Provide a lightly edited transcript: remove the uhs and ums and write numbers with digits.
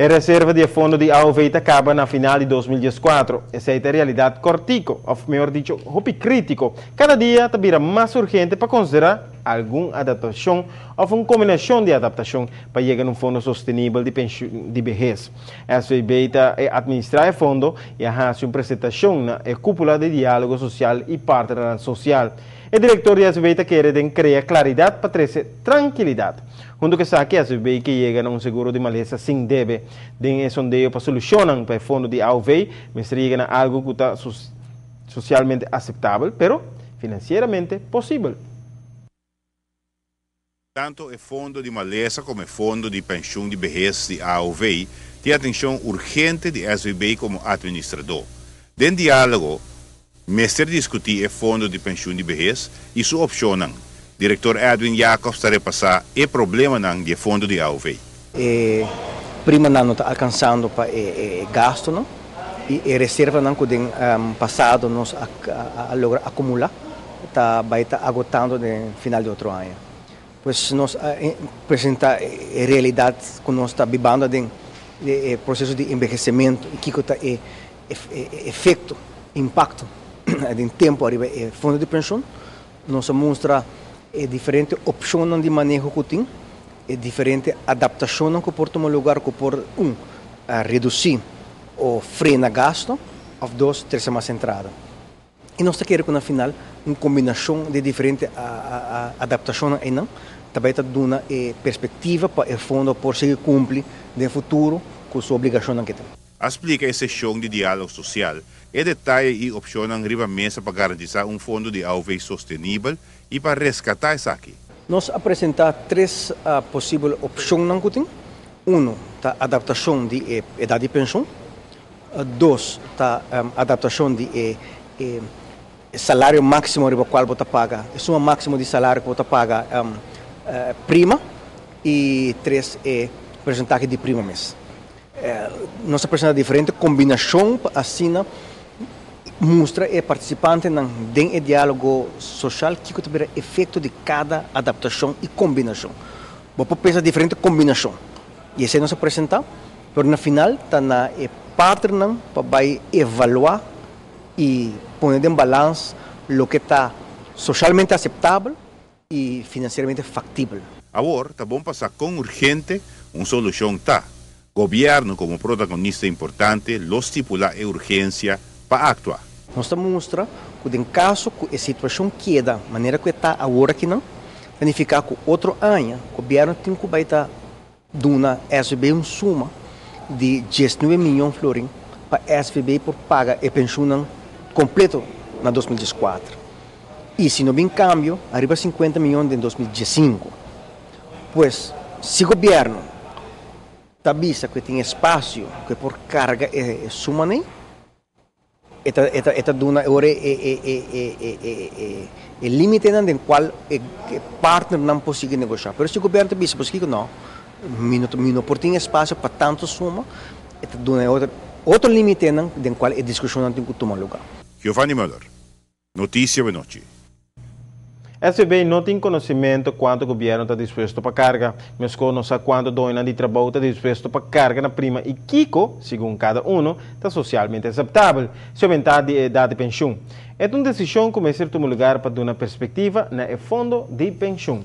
E reserva di fondo di AOV ta caba na final di 2014. Esey ta realidad cortico, of mihor dicho, hopi critico. Cada dia ta bira mas urgente pa considera algun adaptacion of un combinacion di adaptacion pa yega na un fondo sostenibel di pensioen di behes. SVB ta administra e fondo y a haci un presentacion na e cupula di dialogo social y partner social. E director di SVB ta kere den crea claridad pa trece trankilidad. Hunto cu esaki, SVB kier yega na un seguro di malesa sin debe. Den e sondeo pa solucion pa e fondo di AOV, mester yega na algo cu ta socialmente aceptabel, pero financieramente posibel. Tanto e fondo di malesa como e fondo di pensioen di behes di AOV tin atencion urgente di SVB como administrador. Den dialogo, mester discuti e fondo di pensioen di behes y su opcionnan. Director Edwin Jacobs ta repasa e problemanan di fondo di AOV. E prima no ta alcansando pa e gasto, no? Y e reserva cu den pasado nos a logra acumula ta bay ta agotando na final di otro aña. Pues nos a presenta e realidad cu nos ta bibando den e proceso di envehecimento y kico ta e efecto, impacto den tempo ariba e fondo di pensioen. Nos a mustra diferente opcion di maneho cu tin, e diferente adaptacion cu por tuma lugar cu por, un, reduci of frena gasto, of dos, trece mas entrada. Y nos kier cu na final un combinacion di diferente adaptacion ey tambe ta duna e perspectiva pa e fondo por sigui cumpli den futuro cu su obligacion cu tin. A splica e sesion di dialogo social e detaye y opcion riba mesa pa garantisa un fondo di AOV sostenibel y pa rescata esaki. Nos a presenta tres posibel opcion cu tin. Un, ta adaptacion di edad di pensioen. Dos, ta adaptacion di salario maximo riba cual bo ta paga, e suma maximo di salario cu bo ta paga prima. Y tres, e porcentahe di prima mes. Nos a presenta diferente combinacion pa asina mustra e participantenan den e dialogo social kico ta e efecto di cada adaptacion y combinacion. Bo por pensa diferente combinacion. Y esey nos a presenta, pero na final ta na e partnernan pa bay evalua y pone den balans loke ta socialmente aceptabel y financieramente factibel. Awor, ta bon pasa con urgente un solucion ta. Gobierno como protagonista importante lo stipula e urgencia pa actua. Nos ta mustra cu den caso cu e situacion keda manera cu ta awor aki no, significa cu otro aña gobierno tin cu bay ta duna SVB un suma di 19 miyon florin pa SVB por paga e pensioen completo na 2014. Y si no bin cambio, ariba 50 miyon den 2015. Pues, si gobierno ta bisa cu tin espacio cu por carga e suma ey, e ta duna ora e limite den cual e partnernan por sigui negocia. Pero si gobierno ta bisa, pues no, mi no por tin espacio pa tanto suma, e ta duna otro limite den cual e discusion tin cu tuma lugar. Giovanni Müller, Noticia Awe Nochi. SVB no tin conocimento cuanto gobierno ta dispuesto pa carga, mas no sa cuanto doño di trabou ta dispuesto pa carga na prima y kico, segun cada uno, ta socialmente aceptabel, si aumenta e edad di pensioen. E ta un decision cu mester tuma lugar pa duna perspectiva na fondo di pensioen.